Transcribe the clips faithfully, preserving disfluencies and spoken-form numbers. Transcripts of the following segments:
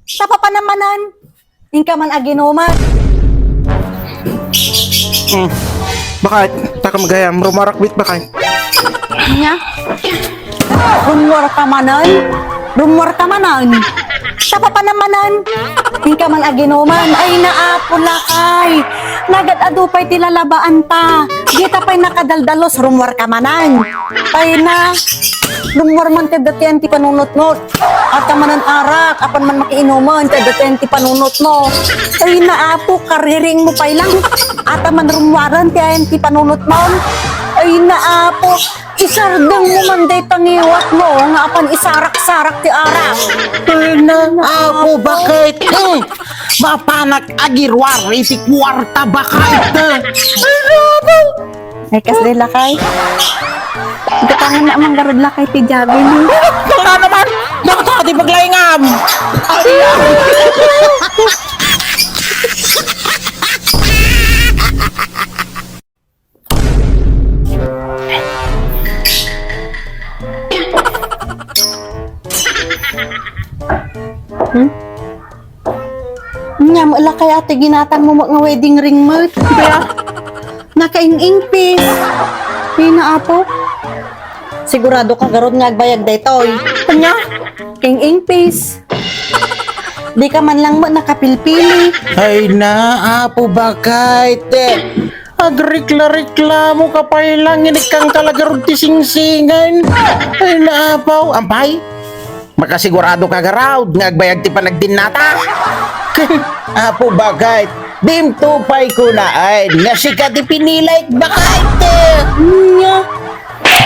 Sapapan naman, inka man aginuman. Hmm. Bakit? Takam gayam, rumarakbit bakit? Nya? Rummuar ka manen? Rummuar ka manen? Sapapan naman, inka man aginuman. Ay, naapo, lakay. Nagad-adu pay ti lalabaan ta. Dita pay nakadaldalos, rummuar ka manen. Ay na, rummuar man ti datian ti panunotnot. Ata manen arak, apan man makiinuman, ti datian ti panunotmo. Ay na, apo, kariring mo pay lang. Ata man rummuaran ti ayan ti panunotmo. Ay na, apo, isardeng mo man day tangiwat mo, nga apan isarak-sarak ti arak. Ay na, apo, bakit? Hmm. Mapanak agiruar iti kuarta, bakit? Ay, kas di lakay. Gatangan na mang garud lakay ti jabi ni. Baka naman! Nakatawa ti paglaingam! Hmm? Nya, maala kaya ti ginatang mo nga wedding ring mo. Kaya, nakaing-ingpis. Pina, apo. Sigurado ka garud nga agbayag daytoy. Anya? Ing-ingpis. Di ka man lang mo nakapilpili. Ay na, apo, bakit? Agrikla-reklamo ka pay lang, inikkan ka la garud ti singsingan. Ay na, apo. Ampay? Makasigurado ka garud nga agbayag ti panagdinnata? Apo, bakit? Dimto pay kuna, ay, nasika ti pinilayk, bakit? Nya?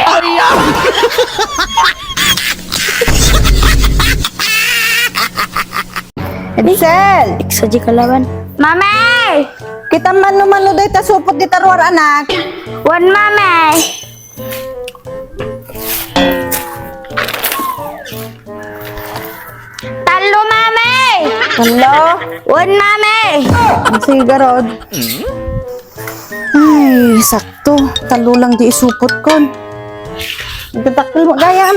Ay, ah! Edsel! Iksa di kalaban. Mami! Kita man no mano dayta supot dita ruar, anak. Wen, Mami. Tallo, Mami! Tallo? Wen, Mami! Sige, garud. Ay, sakto. Tallo lang di isupot kon. Nagdadakkel mo, gayam.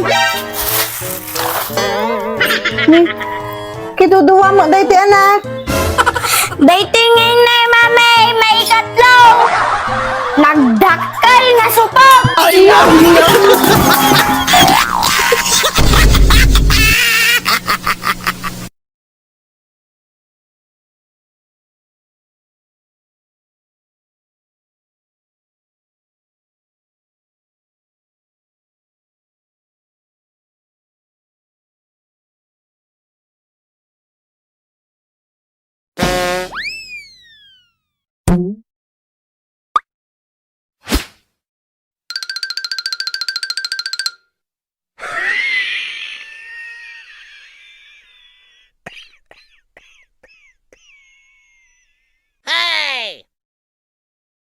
Hmm. Kiduduwa mo, dayta, anak. Dayta ngay ni Mami, maikatlo. Nagdakkel nga supot. Ay, ay, ay.